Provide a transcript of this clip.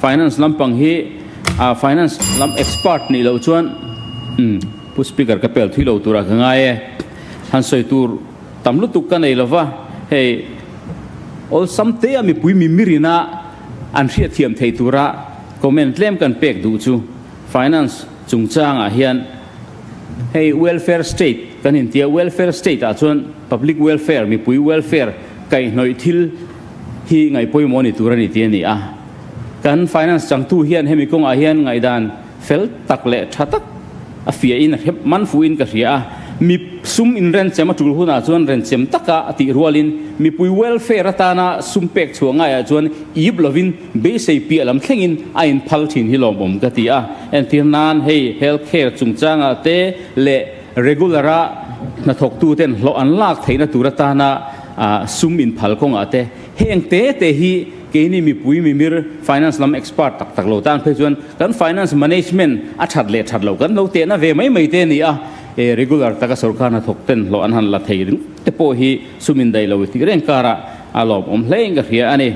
Finance lampang hi finance lam expert nih loh chuan Pu Speaker ka pel thui lo turah ka ngai e. Han sawi tur tam lutuk ka nei lova, hei awlsam te a mipui mimirina an hriatthiam thei tura comment tlem kan pek duh chu finance chungchangah hian hei welfare state kan intia, welfare state ah chuan public welfare, mipui welfare kaihhnawih thil hi ngaihpawimawh ni tur a ni tih a ni a. Kan finance changtu hian hemi kawngah hian ngaihdan fel tak leh tha tak a fiahin a hrep man fuhin ka hria a. Mi sum inrenchem a tul hunah chuan renchem taka a tih rualin mipui welfare atana sum pek chhuah ngaiah chuan ip lovin beisei piah lam thlengin a inphal thin hi lawmawm ka ti a. Entir nan hei health care chungchangah te leh regular-a hnathawktuten hlawh an lak theihna tur atana sum inphal kawngah te heng te te hi Keini mipui mimir finance lam expert tak tak lo tan phei chuan kan finance management a that leh that loh kan lo tehna ve mai mai te a ni a, e regular taka sorkar hnathawk ten hlawh an han la thei ringawt te pawh hi sum indaih lo tih reng karah a lawmawm hle in ka hria a ni.